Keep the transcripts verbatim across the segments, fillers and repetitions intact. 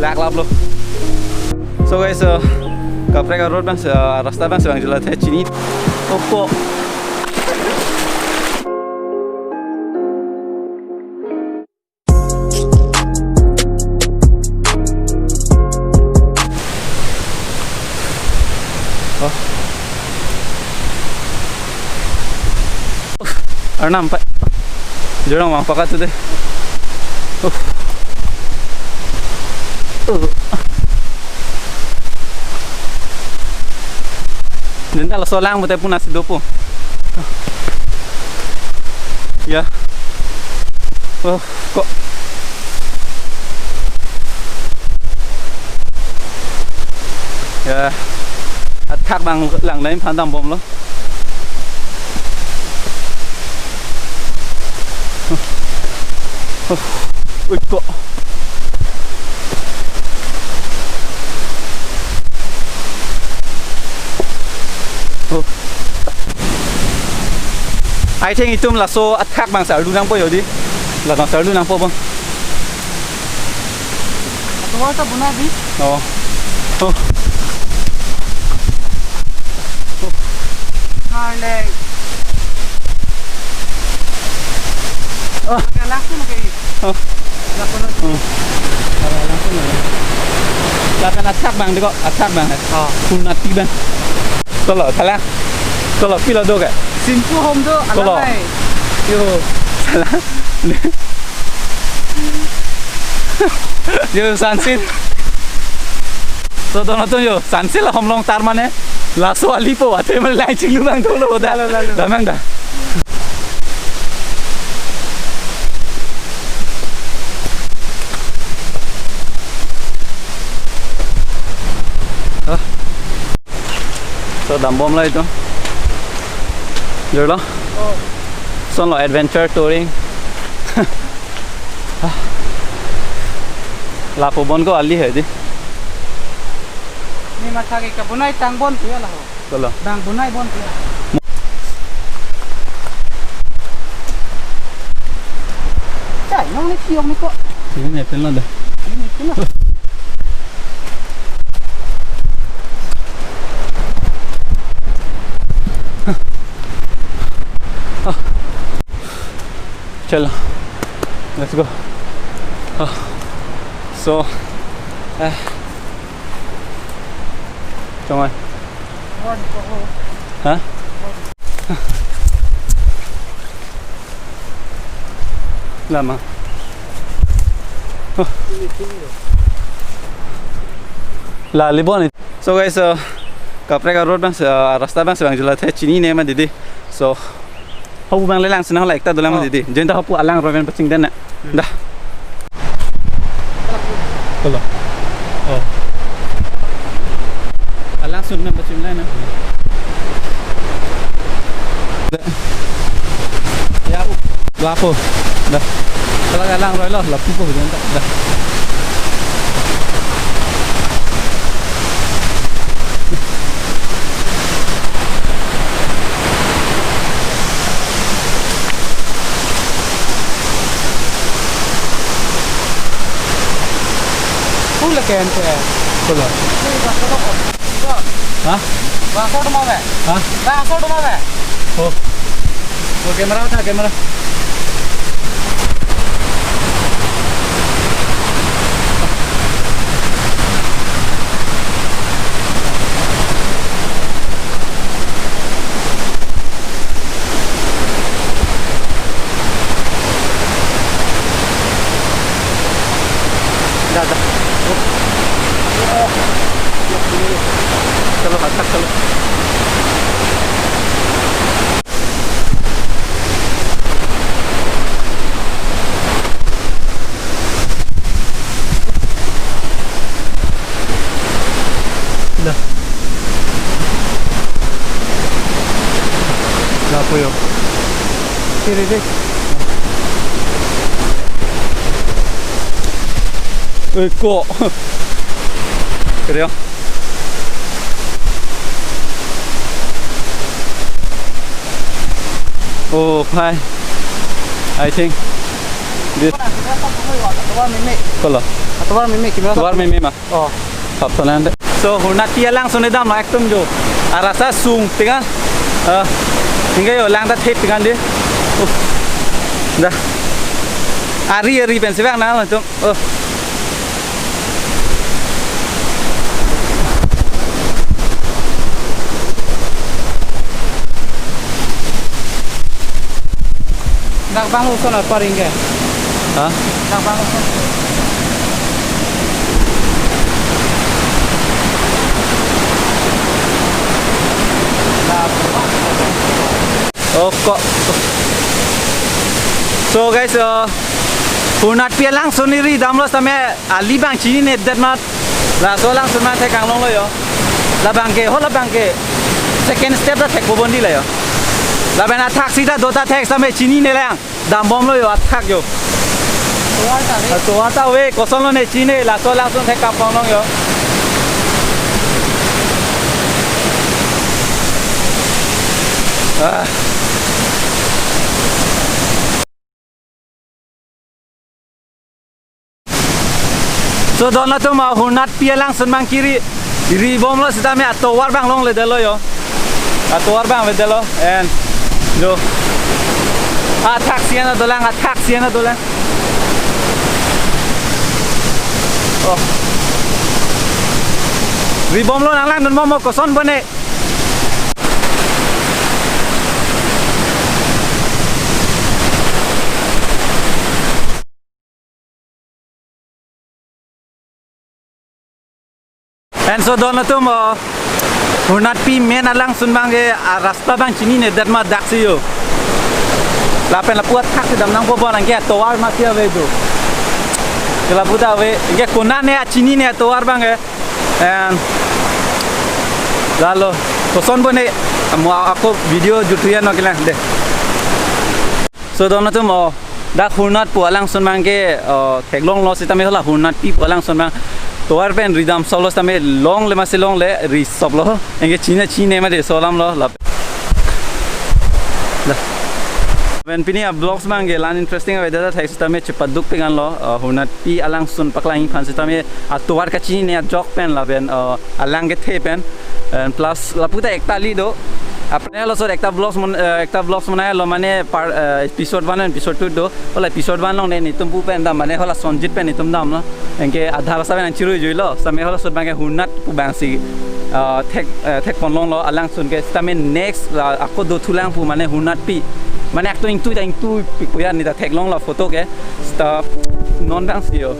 Laklaplo. So guys, uh, kaprek a-road abang, uh, rasta abang si vangjulo, the chini. Opo. Oh. Arnam pa. Jorong vang pakat tu deh. Uh. Uh. Denta laso alang pute pun asi dopo. Ya. Oh, kok. Ya. Athak abang lang lain phan dambomlo. Ui, kok. Oh. I think itum laso athak abang sardu nangpo yo di. La abang sardu nangpo bang. Atovar ta bona di. Oh. Oh. Harley. Oh. Laga langsung ke. Oh. Langsung. Hmm. Langsung. Lapen athak abang deko, athak abang. Oh. Kunati abang. Kolo, thala. Kolo, pilo do ke? Simpu hom do, kolo. Alam hai. Yo. Thala. Yo, sunset. So, dono to yo, sunset la hom long tar mane. Laso ali po, ate mane lang chinglu lang dolo da. Lalo, lalo. Damang da. Ah. So, dambomlo itum. Jorlo? Oh. Sonlo adventure touring. Ah. Lapu bon ko ali hai di. Ne matha ke kabonai tang bon tu ya laho. Kolo. Bang bonai bon tu ya. Chai, nong ni kiong ni ko. Ini ne pen lo da. Ini ne pen lo. Chalo. Let's go. Ah. So, eh. Come on. Hah? Lama. Oh. La libon. So guys, uh, kaprek a-road abang, uh, rasta abang si vangjulo, the chinine ma didi. So, hapu abang le langsun nang la ekta dolang ma didi. Jenta hapu alang roven pachingdun na. Hmm. Dah. Kolo. Oh. Alangsun nang pachingdun na. Ya, lapu. Dah. Kalau alang roi lo, lapu ko jenta. Dah. Pula ke ente. Pula. Hah? Bang, so duma be? Hah? Bang, so duma be? Oh. Oh, camera utha, camera. Da, da. Chalo, athak chalo. Da. Lapu yo. Kiri deh. Ui, kok. Kiri ya. Oh, hi. I think. Di. Atovar meme. Kolo. Atovar meme, camera. Atovar meme ma. Oh. Pap tonan de. So, Hurnatpi alangsun damlo ekdom jo. Arasa sung, tenga. Ah, tinggal yo, lang ta thep tenga di. Uh. Dah. Ari, ari pensi bang na, langsung. Oh. Dak bang uson apa ringke? Hah? Dak bang uson. Oh, kok. So guys, uh, Hurnatpi alangsun ridamlo sitame ali bang chinine det mat. Laso alangsun ma thek kanglonglo yo. Labang ke, ho labang ke second step ta thek pobon di la yo. Lapen athak sita dota thek sitame chinine lang. Dambomlo yo, athak yo. Tovar ta ave. Ah, tovar ta ave, kosonlo ne chine, laso alangsun thek kapong long yo. Ah. So, don atum, ah, Hurnatpi alangsun bang kiri, ribomlo sitame atovar bang longledetlo yo. Atovar bang avedetlo, and jo. Athak siena dolang, athak siena dolang. Oh. Ribomlo nanglang dunbom mo koson bone. And so don atum, oh, Hurnatpi main alangsun bang ke, ah, rasta bang chinine det ma daksi yo. Lapen lapu athak si dam nangpo bon, anke tovar mati ave do. Ke lapu ta ave, anke konane achinine tovar bang ke. And lalo, koson bone, mo ako video juthuya no kelang de. So don atum, oh, dak Hurnat pu alangsun bang ke, oh, theklonglo sitame hala Hurnatpi pu alangsun bang. Tovar pen ridam solo sitame longle masi longle risoplo. Anke chine chine ma de so alamlo lap. Dah. Pen pini avlogs bang ke la-an interesting avedetlo thek sitame chepaduk pengan lo, uh, Hurnatpi alangsun paklang aphan sitame atovar kachinine ajok pen lapen, uh, alang kethe pen. And plus lapu ta ekta ali do. Apni laso ekta vlogs mon, uh, ekta vlogs monai lo mane par, uh, episode one and episode two do. Hala episode one along ne netum pu pen dam mane hala Sonjit pen netum damlo. Anke adha basa pen nangchiruijuilo. Sitame hala sot bang ke Hurnat pu bang si, ah, thek, eh, thek ponlonglo alangsun ke sitame next, ah, ako dothulang pu mane Hurnatpi. Mane akto ingtui ta ingtuipik pu ya ne ta theklonglo photo ke. Sita non bang si yo.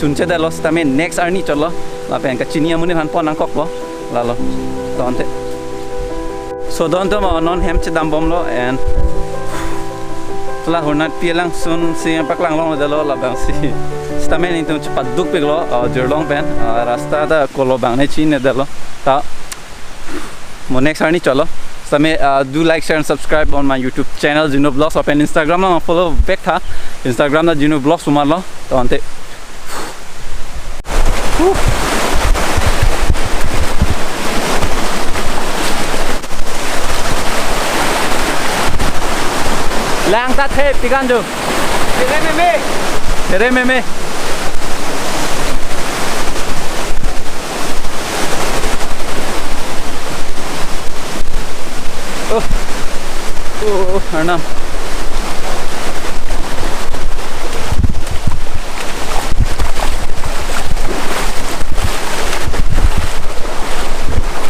Chunchedetlo sitame next arni chotlo. Lapen kachini amonit aphan pon nangkokpo. Lalo. Tonte. So don atum, oh, non hem chedambomlo and la Hurnatpi alangsun si paklang longledetlo labang si. Sitame netum chepaduk piklo, oh, jirlong pen, ah, rasta ta kolo bang ne chinedetlo. Ta mo next arni chotlo. Sitame, ah, do like, share and subscribe on my YouTube channel Jinu Vlogs. Lapen Instagram along follow back tha. Instagram ta Jinu Vlogs pu marlo. Tonte. Lang ta thepik an do. Here meme. Here meme. Oh. Oh, oh, Arnam.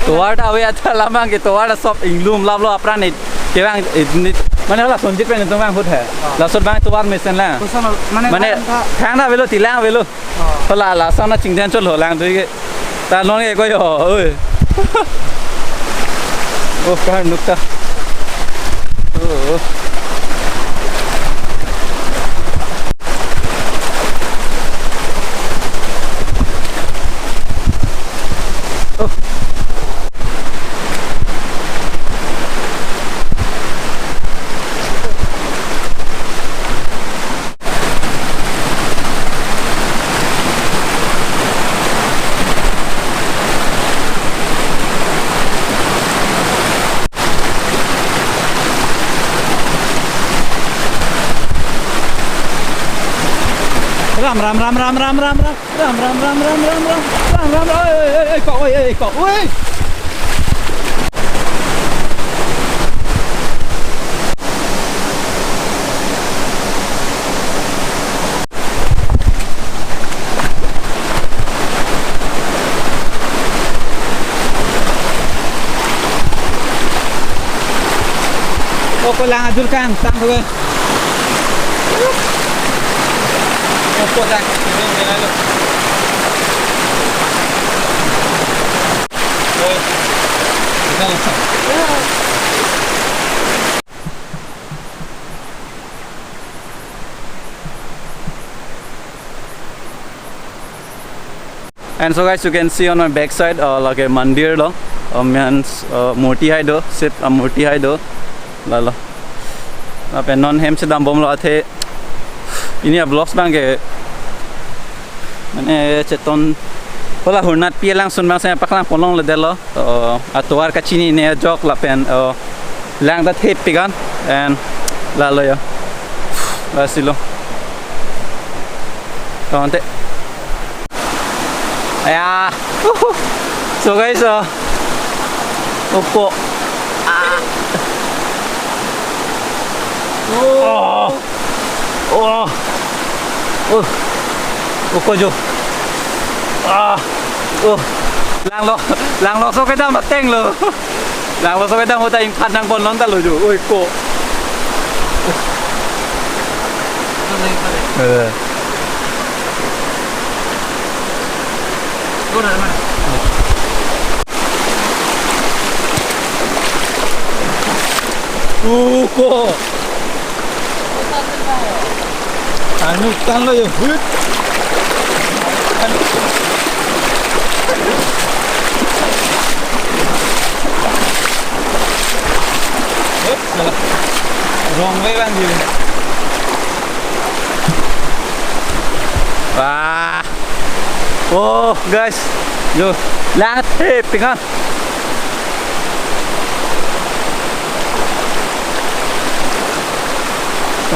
Tovar ta ave athak lamang ke tovar ta sop inglum laplo apran ni. Kevang, eh, ni, mane hala Sonjit pen netum vang ahut he. Ah. Lasot bang tovar mesen lang. Koson mane mane thang ta thang ta avelo, tilang avelo. Oh. Hala la sana chingden chotlo lang dui ke. Ta non ke ko yo, oi. Oh, kar nukta. Oh, oh. Oh. Ram, ram, ram, ram, ram, ram, ram. Ram, ram, ram, ram, ram, ram. Ram, ram, ram. Oi, oi, oi, kok, oi, oi, kok, oi. Oko lang ajul kan, tang ko. Oko tang. And so guys, you can see on my backside, uh, lake mandir lo, uh, means, uh, murti hai do, Shiv, uh, murti hai do, lalo. Lapen non hem si dambomlo athe, pini a-vlogs abang ke, mane cheton, hala hurnatpi alangsun abang si paklang ponlongledetlo. Oh, atovar kachinine ajok lapen, oh, lang ta thep pikan and lalo ya. Lasi lo. Tangte. Ya. So guys, uh, oko. Ah. Oh. Oh. Oh. Oko jo. Ah. Oh. Langlo, langlo so kedam ateng lo. Langlo so kedam uta ingphan nangponlong ta lo jo. Oi ko. Eh. Oko. Anu kan lo ya, hut. Hut, salah. Wrong way bang dia. Wah. Oh, guys. Yo, lang thep pikan.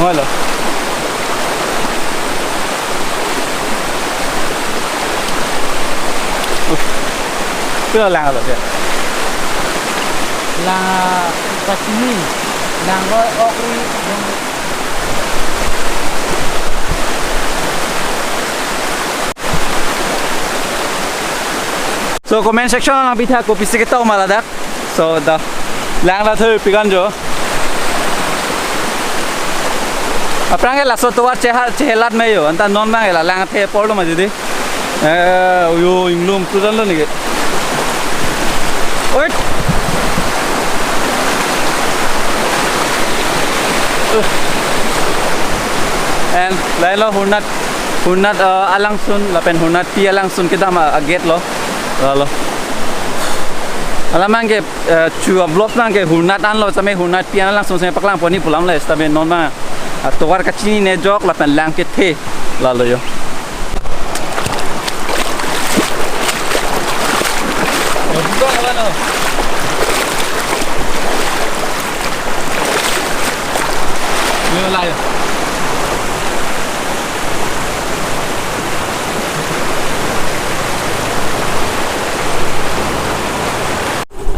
Wala. Uh. Pila lang lo dia? Lang, ah, pachini. Lang lo okri. So comment section nangpitha kopisi ketok ma ladak. So da lang ta thep pikan jo. Aphrang ke laso tovar cheha-, chehelat me jo. Anta non abang la lang thep porlo ma jodi. Eh, yo inglum tu dan lo neke. Wait. And lailo hurnat, hurnat, uh, alangsun, lapen hurnatpi alangsun kedam a-, a-gate lo. Lalo. Alam abang ke, uh, chu a-vlogs abang ke hurnat anlo, same hurnatpi alangsun same paklang ponji pu alam le, sitame non abang, uh, tovar kachinine ajok, lapen lang kethe, lalo jo.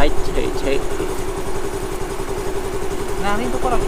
Ai, chei, chei. Nangning tu korang.